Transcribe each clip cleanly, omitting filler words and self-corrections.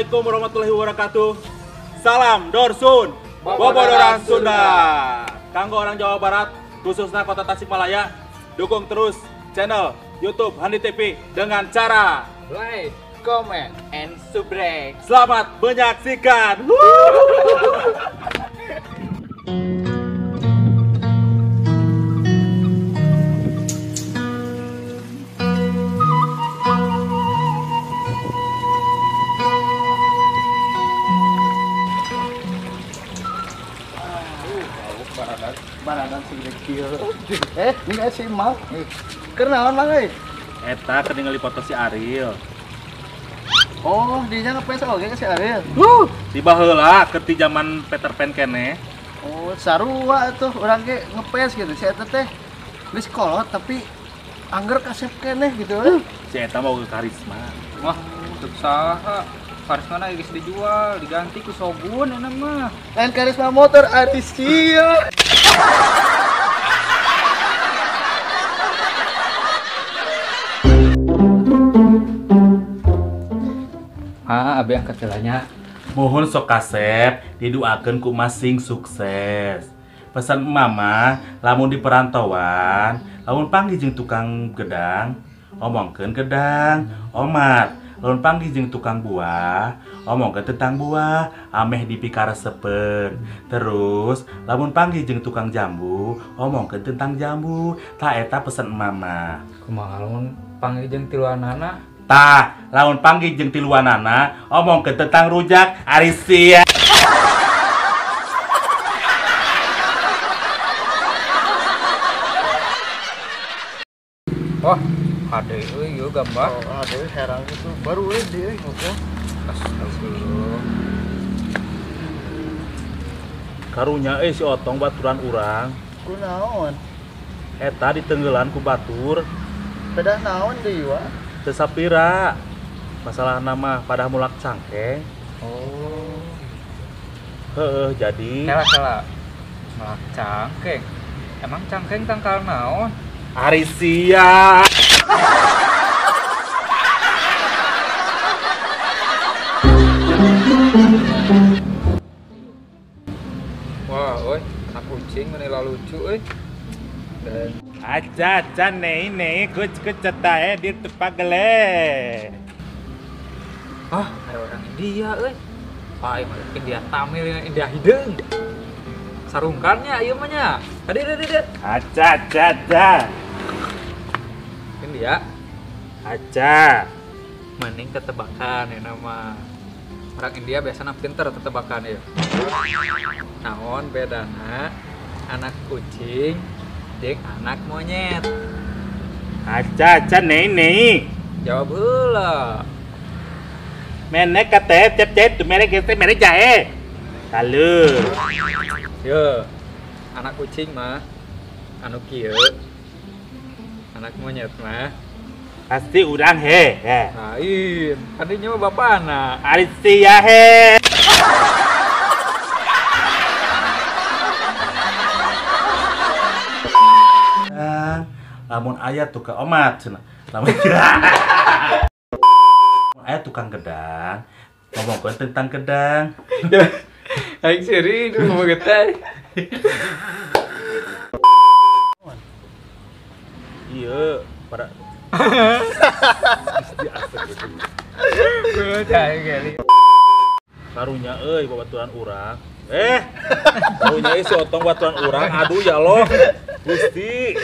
Assalamualaikum warahmatullahi wabarakatuh. Salam Dorsun, Bobodoran Sunda. Kanggo orang Jawa Barat, khususnya Kota Tasikmalaya, dukung terus channel YouTube Handi TV dengan cara like, comment, and subscribe. Selamat menyaksikan. Baradan segede kieu. Ini si Mang. Keur naon Mang euy? Eta keur ningali foto si Ariel. Oh, dinya ngefans oge ka si Ariel. Di baheula keur ti zaman Peter Pan keneh. Oh, sarua atuh urang ge ngefans gitu. Si eta teh geus kolot tapi angger kasep keneh gitu. Si eta mah boga karisma. Wah, teu saha. Karisma na geus dijual, diganti ku Sogun eta mah. Lain karisma motor artis sia. Ah, abi angkat celanya. Mohon sok kasep didoakeun ku masing sukses. Pesan mama, lamun di perantauan, lamun panggih jeung tukang gedang, omongkeun gedang, omat. Lamun panggih jeung tukang buah, omongkeun tentang buah, ameh dipikaresepeun. Terus, lamun panggih jeung tukang jambu, omongkeun tentang jambu. Tah eta pesan mama. Kumaha lamun panggih jeung tiluanana? Tah, lamun panggih jeung tiluanana, omongkeun tentang rujak ari sia. Wah, kade euy ieu gambar. Oh, ade herang itu baru euy di euy ngobrol. Astagfirullah. Karunya euy si Otong baturan urang. Kunaon? Eta ditenggelan ku batur. Pedah naon deui wa? Teu sapira. Masalah nama pada mulak cangkeng. Oh. Heeh, jadi kela-kela mulak cangkeng. Emang cangkeng tangkal naon? Ari sia. Wah, oi, anak kucing menila lucu euy. Dan acha acha nei nei kuch kuch chata hai dir tu pagale. Ah, ada orang India euy. Wah, India Tamil, India hideung. Sarungkannya ieu mah nya. Tadi tadi. Acha acha acha. India. Acha. Mending tetebakan ya nama. Orang India biasanya pinter tetebakan ya. Naon bedana anak kucing jeung anak monyet? Acha acha nei nei. Jawab heula. Mene kate cep cep tu mere kete mere jae. Salut. Yo, anak kucing mah anu kieu. Anak monyet mah pasti urang he. Lain, tadinya mah bapana. Ari sia he. Lamun aya tukang omat cenah. Lamun aya tukang gedang, ngomongkeun tentang gedang. Aing seri itu ngomong geteh. Iya, pada karunya euy babaturan urang. Karunya euy si Otong baturan urang. Aduh ya Allah. Gusti.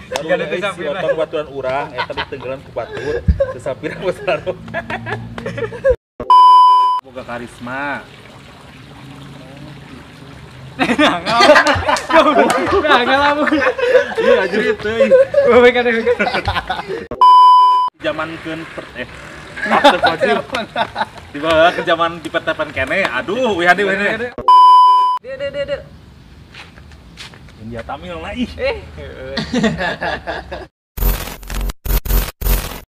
Karunya euy si Otong baturan urang eta ditenggelan ku batur. Teu sapira baturan. Boga karisma. Nah, ngalamun. Iya, jadi teuing. Zaman keun di bawah ke zaman di Peter Pan keneh. Aduh, wih hade wih. Dia dia dia. India Tamil lah ih.